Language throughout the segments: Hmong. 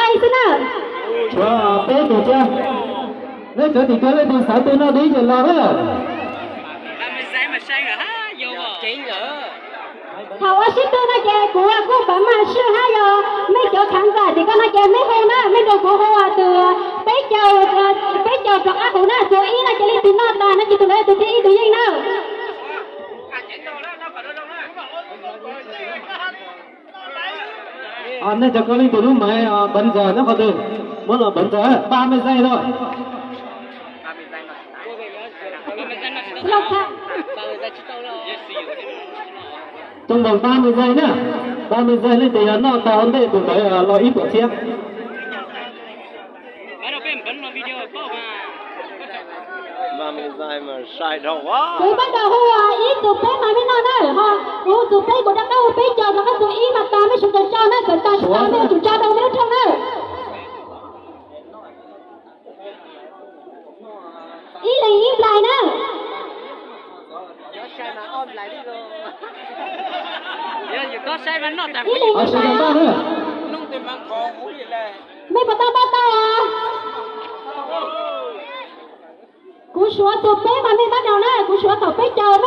Xwb na. Tshuav peb tus thiab. Neb cov tim ko leej twg xav tuaj noj dib ces los na. Thaum ua sib tw no ces kuv kuj pab mas sij hawm hab yog mej cov khav ntxam tim ko no ces mej hu na, mej nrog kuv hu tus peb caug, peb caug rov qab huv na, tus ib no ces leej twg noj tas no ces tus ntawd tus thib ib tus yeej na. Nej cov ko leej twg lub maiv npawv ntxawg nyob qhov twg? Muab los npawv ntxawg, ba mej zaij no. Trong vòng ba mươi giây na. Ba mươi giây leej twg yog noj tau ntej tus ntawd los ib puas txhiab. Kuv pab tau hu ib tus peb mas mej noj na, ho kuv tus peb kuv rov qab hu peb caug rov qab tus ib mas tas mej sawv daws tso na, txawm tas tsis tas mej yuav tsum tso rau mej lub rooj na. Ib leeg ib nplais na. Ib leeg ib nplais. Mej puas tau npaj tau os? Kuv suav tus peb mas mej pab nrog na, kuv suav thaum peb caug,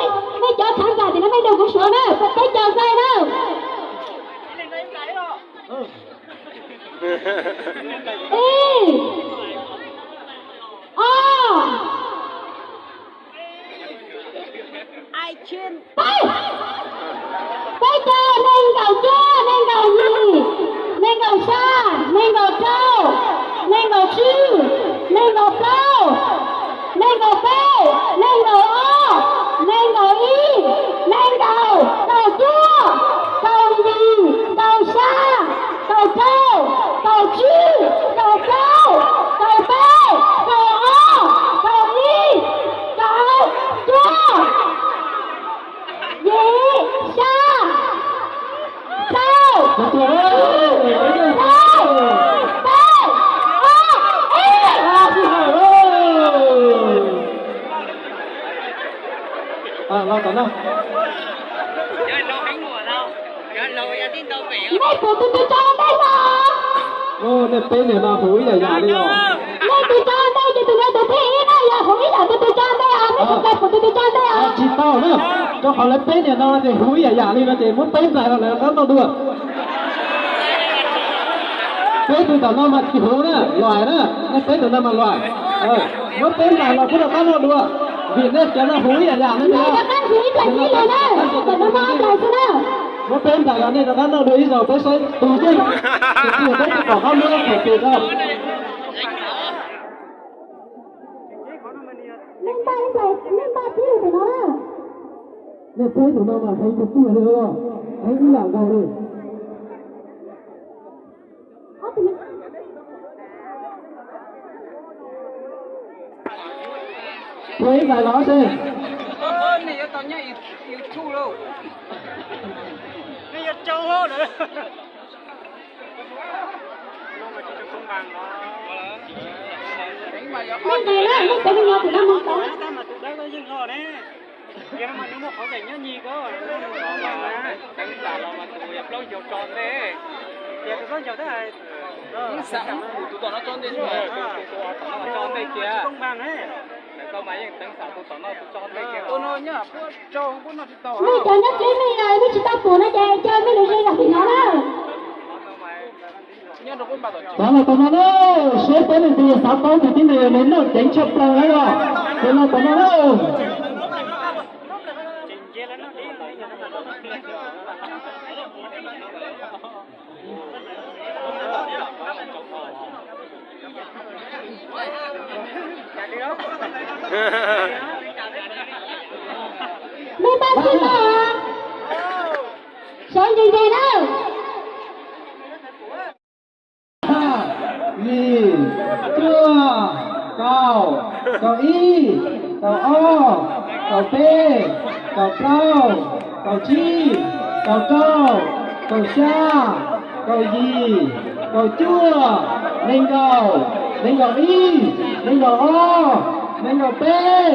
mej cov khav ntxam tim no mej nrog kuv suav na, peb caug zaij na. Ib, ob, peb, peb caug, nees nkaum cuaj, nees nkaum yim, nees nkaum xya, nees nkaum rau, nees nkaum tsib, nees nkaum plaub, nees nkaum peb, nees nkaum ob, nees nkaum ib, nees nkaum, kaum cuaj, kaum yim, kaum xya, kaum rau, kaum tsib, kaum plaub, kaum peb, kaum ob, kaum ib, kaum cuaj, yim, xya, plaub, tsib, rau, peb, ob, ib. Los tom no. Nej puas tus twg tso ntej no? Nej peb niag no huv ib yam yam li os. Nej tus tso ntej ces tus no tus thib ib na, yog huv ib yam tus twg tso ntej os, nej sawv daws puas tus twg tso ntej os? Tsis tau na, rau qhov lawv peb niag no ces huv ib yam yam li no ces muab peb nplais los lawv rov qab noj dua. Peb tus tom no mas tsis huv na, luam na, nej peb tus no mas luam. Muab peb nplais los kuj rov qab noj dua, vim nej cov no huv ib yam yam li na. Muab peb nplais los nej rov qab noj dua ib zaug peb saib tus yeej, tus twg peb tsis pom qab muab thaum twg rau. Nej peb tus no mas heev tiag tiag li os, heev ib yam nkaus li. Tus ib nplais los seb. Nej nqis na, nej cov me nyuam tus no mus tod. Yog no mas nws muaj qhov kev nyob nyig ko, teev xam los mas tus plaub ncaug tso ntej, ces tus plaub ncaug thiab hais, xam tus tom no tso ntej, tus tom no tso ntej kiag, tau mas yeej teev xam tus tom no tus tso ntej kiag. Nej cov nyob deb me na, nej tsis tau pum no ces caw mej lus ze zam tim no na. Tov los tom no na, seb peb leej twg xav paub tus tib neeg uas nws noj ceev tshaj plaws na, los tom no na. Mej npaj txhij tau, sawv ntseg ntseg na. Yim, cuaj, kaum, kaum ib, kaum ob, kaum peb, kaum plaub, kaum tsib, kaum rau, kaum xya, kaum yim, kaum cuaj, nees nkaum, nees nkaum ib, nees nkaum ob, nees nkaum peb,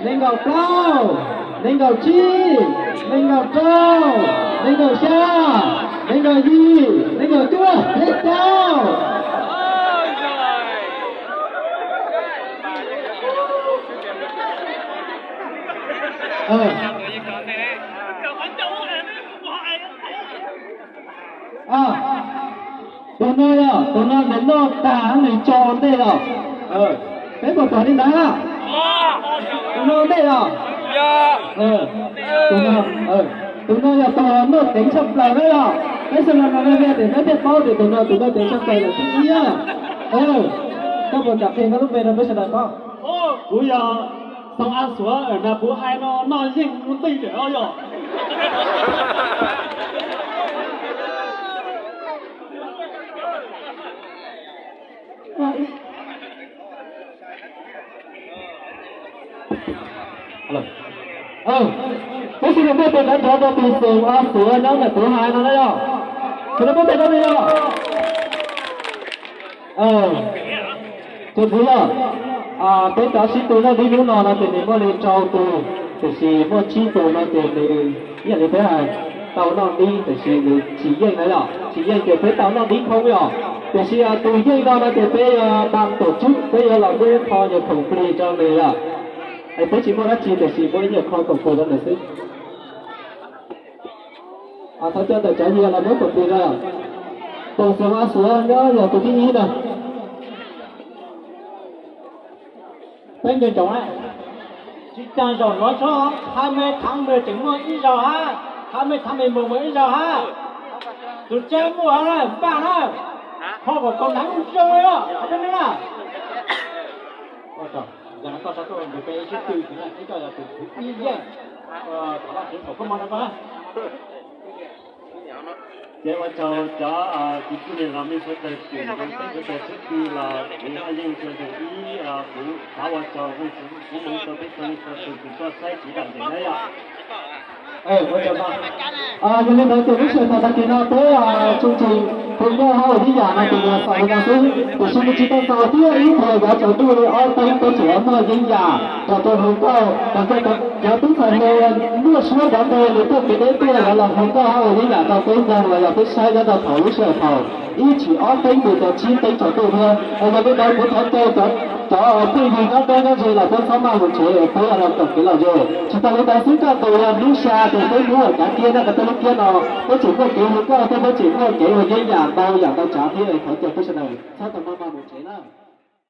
nees nkaum plaub, nees nkaum tsib, nees nkaum rau, nees nkaum xya, nees nkaum yim, nees nkaum cuaj, peb caug. Tus no yog, tus no nws noj tag nws tso ua ntej los. Peb puas pom li ntawd? Tus no ua ntej los? Tus no, tus no yog tus noj ceev tshaj plaws na yog. Peb sawv daws no na tias peb thiaj paub tias tus no tus noj ceev tshaj plaws yog thib ib na. Koj puas kam qhia koj lub npe rau peb sawv daws paub? Kuv yog Xoo A Suav na, kuv hais no noj yeej lub ntuj lawm os yog. Peb sawv daws muaj tes nrov nrov rau tus Xoo A Suav nyob ntawm kuv hais no na yog. Sawv daws muaj tes nrov na yog. Tus kuv yog, peb cov sib tw noj dib hnub no no ces nws muaj li rau tus, tiam sis muaj tsib tus no ces nws ib yam li peb hais, tau noj dib tiam sis nws tsis yeej na yog, tsis yeej ces peb tau noj dib khoob yog. Tiam sis tus yeej no no ces peb yuav npaj tom tswb, peb yuav los muab ib qho nyuag khoom plig rau nws yog. Es peb tsis muaj dab tsi tiam sis muab ib nyuag qho khoom plig rau nws xwb. Thov caw ntawm cov yig los muab khoom plig rau. Tus Xoo A Suav nyob yog tus thib ib na. Peb nco ntsoov na, tsis tas zaum no tso, hai mươi tháng mười tseem muaj ib zaug hab, hai mươi tháng mười một muaj ib zaug hab. Tus tsab muaj hab na, npaj na, kho kom tau ntev zoo li os, peb na. Ua tsaug, yog no koj sab tuaj nrug peb sib tw, ib co yog tus thib ib yeej, thov Vajtswv foom koob moov rau koj na. Ces ua tsaug cov kwv tij neeg zos mej sawv daws tseem nrog peb sawv daws sib tw los kuv Vaj Yeej Tsuas Ncees ib, kuv xav ua tsaug Vajtswv koob moov rau peb txhua leej txhua tus kws txoj saib kuv daim ntawv na yom. Yog li ntawd ces lub sij hawm tag kis no peb tshee tshee hu nkauj hab ua yeeb yam no ces yog xaus li no xwb, tiam sis nws tsis tau xaus thiab, ib txhia yav tsaus ntuj li ob teev peb tseem yuav muaj yeeb yam rau peb hu nkauj. Cov tub ntxhais hluas muaj suab nrov npe nws tuaj kev deb tuaj yuav los hu nkauj hab ua yeeb yam rau peb mloog los yog peb saib nyob rau thaum lub sij hawm thaum ib tshim ob teev mus rau tsib teev tsaus ntuj thiab. Yog li ntawd kuv thov caw cov phooj ywg nyob deb nyob ze los peb txhob maj mus tsev, peb yuav los koom kev lom zem. Tsis tas li ntawd xwb, kaj tus yog hnub xya ces peb muab lawm kav kiab nyob rau peb lub kiab no, peb tseem muaj kev hu nkauj thiab peb tseem muaj kev ua yeeb yam ntau yam ntau tsav thiab. Thov caw peb sawv daws txhob tau maj maj